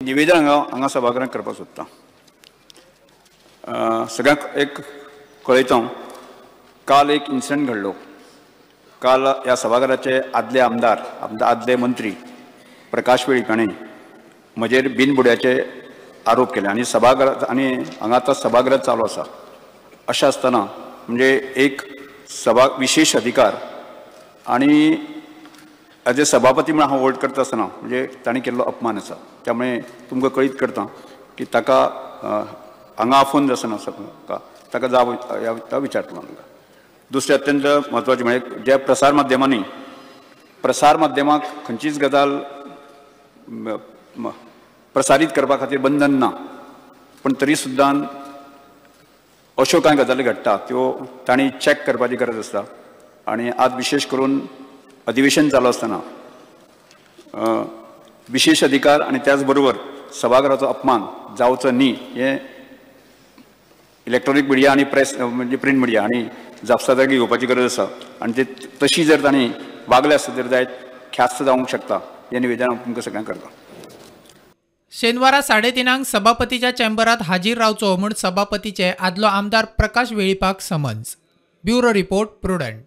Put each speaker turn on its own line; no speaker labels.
निवेदन हांगा हांगा सभाघरांत करपाक सोदता. सगळ्यांक एक कळयता, काल एक इन्सिडंट घडलो. काल ह्या सभाघराचे आदले आमदार, आदले मंत्री प्रकाश वेळीप हांणी म्हजेर बिनबुड्याचे आरोप केले आनी सभाघरात आनी हांगा आतां सभागृह चालू आसा. अशें आसतना म्हणजे एक सभा विशेश अधिकार आनी एज ए सभापती म्हणून हांव होल्ड करता आसतना म्हणजे तांणी केल्लो अपमान आसा. त्यामुळे तुमकां कळीत करता की ताका हांगा आफोवन आसना ताका जाब विचारतलो हांगा. दुसरें अत्यंत म्हत्वाचें म्हणजे ज्या प्रसार माध्यमांनी प्रसार माध्यमाक खंयचीच गजाल प्रसारीत करपा खातीर बंधन ना, पूण तरी सुद्दां अश्यो कांय गजाली घडटा त्यो तांणी चॅक करपाची गरज आसता. आनी आज विशेश करून अधिवेशन चालू आसतना विशेश अधिकार आनी त्याच बरोबर सभाघराचो अपमान जावचो न्ही हें इलेक्ट्रॉनीक मिडिया आनी प्रेस म्हणजे प्रिंट मिडिया आनी जापसालदारकी घेवपाची गरज आसा. आनी ते तशी जर तांणी वागले आसत तर जायत ख्यास्त जावंक शकता हें निवेदन हांव तुमकां सगळ्यांक करता.
शेनवारा 3:30 सभापतीच्या चेंबरात हाजीर रावचो म्हूण सभापतीचे आदलो आमदार प्रकाश वेळीपाक समन्स. Bureau report, Prudent.